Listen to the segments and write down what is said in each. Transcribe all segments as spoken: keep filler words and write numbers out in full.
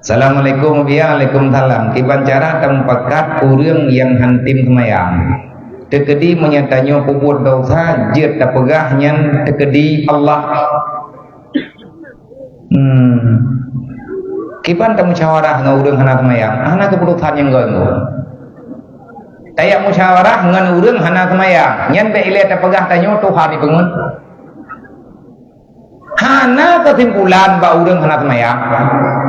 Assalamualaikum, ya, waalaikumsalam. Kiban cara tamupakat ureuëng nyang han tem seumayang? Teukeudi meunyoe tanyoe peubuet desya, jeuet tapeugah nyan teukeudi Allah. Hmm. Kiban tamusyawarah ngon ureuëng hana seumayang? Hana keuputosan nyang geuh. Tajak musyawarah ngon ureuëng hana seumayang, nyan bék ilée tapeugah tanyoe Tuhan ipeungeut. Hana keusimpulan bak ureuëng hana seumayang.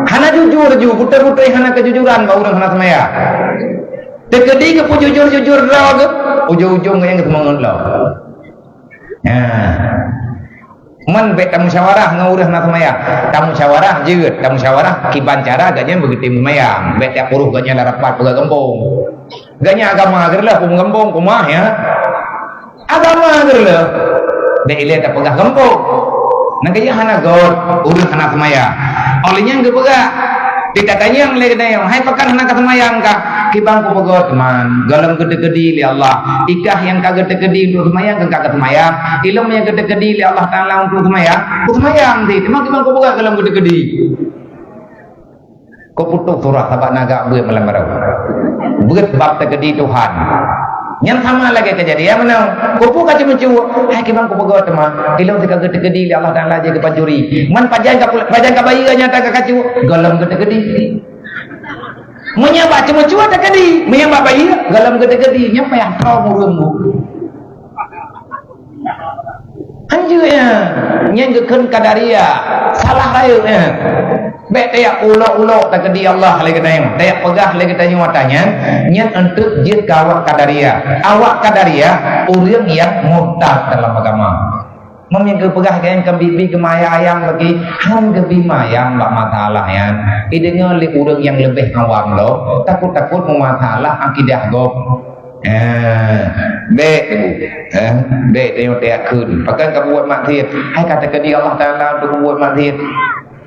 Hana jujur ju, beutôi-beutôi hana keujujuran bak ureuëng hana seumayang. Teukeudi geupeujujur-jujur droe geuh, ujong-ujong geuh nyang geuseumeungeut lom. Nah, man bék tamusyawarah ngon ureuëng hana seumayang. Tamusyawarah jeuet, tamusyawarah kiban cara gobnyan beugeutem seumayang. Bék tiap uroe gobnyan lam rapat peugah gampông. Gobnyan agama geureuleuh peugah gampông, peumah ya. Agama geureuleuh. Bék ilée tapeugah gampông. Nyang keu jih hana göt, ureuëng hana seumayang. Óh lheueh nyan geupeugah, teutatanyong lé geutanyoe, "Hai pakon hana kaseumayang kah?" "Kiban kupeugot, man, gohlom geuteukeudi lé Allah. Ikah nyang ka geuteukeudi untuk seumayang, kon ka kaseumayang. Ilôn nyang geuteukeudi lé Allah Taala untuk seumayang, kuseumayang cit. Teuma kiban kupeugah gohlom geuteukeudi." Kok putôh surah sabab na gak beuet malam baroe. Beuet bab teukeudi Tuhan. Nyan sama lagée keujadian meunan. Kupu ka ceumeucue, "Hai kiban kupeugot teuma, ilôn ka geuteukeudi lé Allah Taala jeuet keu pancuri. Man pajan ka pula, pajan ka bayeue nyata ka kacu, gohlom geuteukeudi." Meunyoe bak ceumeucue teukeudi, meunyoe bak bayeue gohlom geuteukeudi, nyan payah tom ureuëng bu. Hanjeuet nyan, nyan geukheun qadariyah, salah rayeuk nyan. Bék tajak ulok-ulok teukeudi Allah lé geutanyoe, tajak peugah lé geutanyoe ata nyan, nyan eunteuk jeuet keu awak qadariyah. Awak qadariyah ureuëng nyang murtad dalam agama. Meunyoe geupeugah geuh nyan keu bibi geumayang ayam lagi, han geubi mayang bak masalah nyan. Ideungoe lé ureuëng nyang leubeh awam lom, takot-takot meumasalah akidah gob. Eh, bék, eh, bék tanyoe tajak kheun. Pakon ka peubuet maksiet? Hai ka teukeudi Allah Taala untuk peubuet maksiet.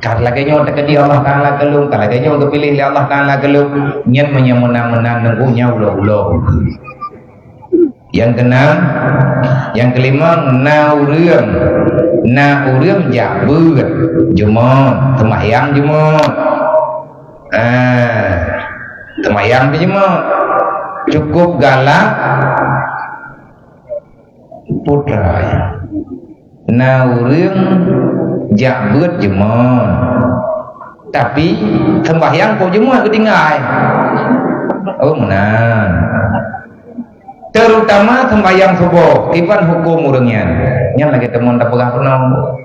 Ka lagée nyoe teukeudi Allah Taala keu lôn, ka lagée nyoe geupiléh lé Allah Taala keu lôn. Nyan meunyoe meunan-meunan nunggu nyan ulo-ulo. Nyang keunam, nyang keulimong, na ureuëng, na ureuëng jak beuet, jeumot, seumahyang jeumot. Ah, seumayang pih jeumot. Cukup galak putra. Na ureuëng jak beuet jeumot. Tapi seumbahyang kok jeumot geutinggai. Oh, meunan. Terutama seumbahyang suboh, kiban huköm ureuëng nyan. Nyan lagée teumon tapeugah keunoe.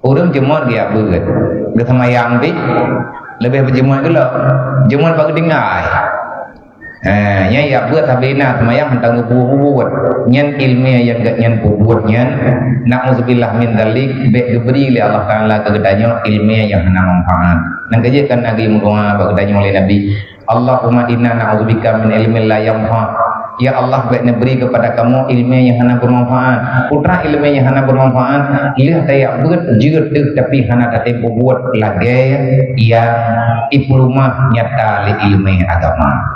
Ureuëng jeumot geujak beuet, geuseumayang pih leubeh beujeumot gohlom. Jeumot bak geutinggai. Ha, nyan jak beuet sabe na seumayang mantong geupeubuet. Nyan iéleumé nyang gobnyan peubuet nyan, naudzubillah min dzalik, bék geubri lé Allah Taala keu geutanyoe iéleumé nyang hana manfaat. Nyang keujeuet kan Nabi meudoá bak geutanyoe lé Nabi, Allahumma inna na'udzubika min ilmin la yanfa'. Ya Allah, bék neubri keupada kamoe iéleumé nyang hana beumanfaat. Putra iéleumé nyang hana beumanfaat, lheueh tajak beuet jeuet deuh tapi hana tatem peubuet lagée nyang ipeulumah nyata lé iéleumé agama.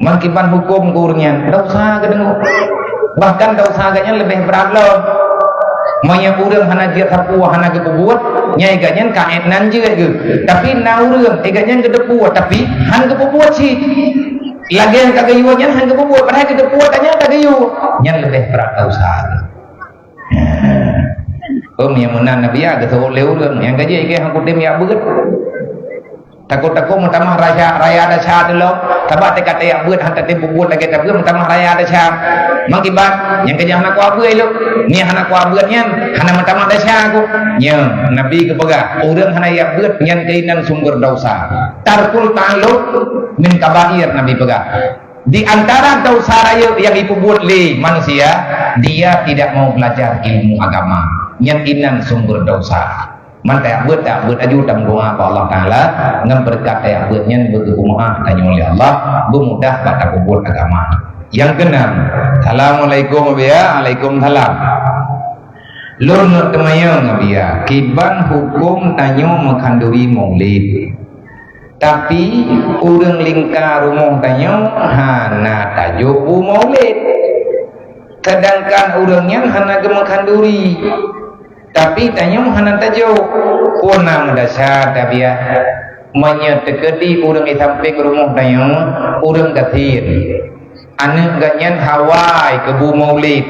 Meukiban huköm keu ureuëng nyan, desya geudeungoe. Bahkan desya geuh nyan leubeh brat lom. Meunyoe ureuëng hana jeuet sapeue, hana geupeubuet, nyan gobnyan ka ék nan jeuet geuh. Tapi na ureuëng, gobnyan geuteupeue, tapi han geupeubuet cit. Lagée nyang ka geuyue nyan han geupeubuet, padahai geuteupeue tanyoe ka geuyue. Nyan leubeh brat desya geuh. Oh, nyang meunan Nabi ya, geuseuôt lé ureuëng, nyang ka jeuet geuh han kutem jak beuet. Takot-takot meutamah raya, raya desya teuh lom, sabab teuka tajak beuet han tatem peubuet lagée tabeuet meutamah raya desya. Meukiban, nyang keujeuet hana kuabeuet lom, nyang hana kuabeuet nyan hana meutamah desya ku. Nyoe, Nabi geupeugah, ureuëng hana jak beuet nyan keunan sumber desya. Tarkul ta'allum min kabair, Nabi peugah. Di antara desya rayeuk nyang jipeubuet lé manusia, dia tidak mau belajar ilmu agama. Nyan inan sumber desya. Man tajak beuet, tajak beuet aju tameudoá bak Allah Taala, ngon beureukat tajak beuet nyan beugeupeumeu'ah tanyoe lé Allah, beumudah bak tapeubuet agama. Nyang keunam, Assalamualaikum, ya, Waalaikumsalam. Lôn neuk teumanyong, Abiya, kiban huköm tanyoe meukhanduri Maulid. Tapi, ureuëng lingka rumoh tanyoe hana tajok bu Maulid. Seudangkan ureuëng nyan hana geumeukhanduri. Tapi tanyoe hana tajok, peue na meudesya tabiat. Meunyoe teukeudi ureuëng di sampéng rumoh tanyoe, ureuëng gasien. Aneuëk geuh nyan hawa keu bu maulid.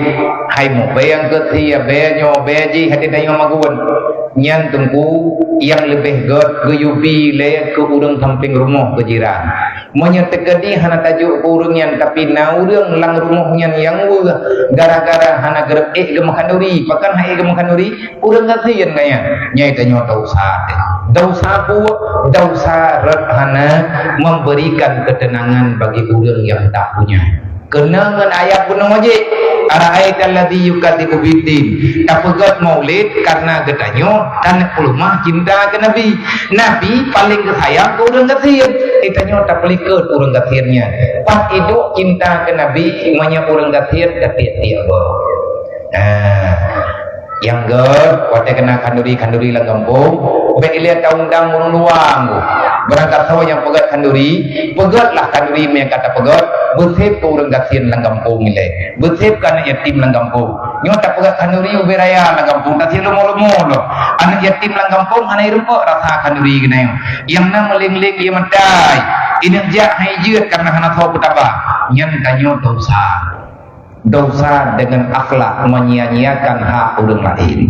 Hai mubée nyang keu sie, bée nyoe, bée jih, hati tanyoe magun. Nyan teungku nyang leubeh gét geuyue bi lé keu ureuëng sampéng rumoh, keu jiran. Meunyoe teukeudi hana tajok keu ureuëng nyan, tapi na ureuëng lam rumoh nyan nyang weueh gara-gara hana geureup ék geumakhanduri, pakon han ék geumakhanduri, ureuëng gasien geuh nyan. Nyan tanyoe desya. Desya buet, desya rot hana memberikan ketenangan bagi ureuëng nyang tak punya. Keuneuk ngon ayat bunoe jih, "Ara'aital ladzi yukadzibu biddin." Tapeugét maulid karena geutanyoe ka neupeuleumah cinta keu Nabi. Nabi paléng geusayang keu ureuëng gasien. Geutanyoe tapeulikot ureuëng gasien nyan. Pat iduek cinta keu Nabi, meunyoe ureuëng gasien ka tiek-tiek boh. Nah, nyang gét, watée keu na khanduri-khanduri lam gampông, bék ilée taundang ureuëng luwa nggu. Barangkasoe nyang peugét khanduri, peugétlah khanduri meunyo ka tapeugét, beusép keu ureuëng gasien lam gampông ilée, beusép keu aneuëk yatim lam gampông. Nyoe tapeugét khanduri ubé raya lam gampông, tasie leumo-leumo lom. Aneuëk yatim lam gampông hana ireumpok rasa khanduri geunayoe. Nyang na meuléng-léng ie matai, ineuëk jak hai jeuet karena hana soe peutaba. Nyan tanyoe desya. Desya dengan akhlak menyia-nyiakan hak ureuëng laén.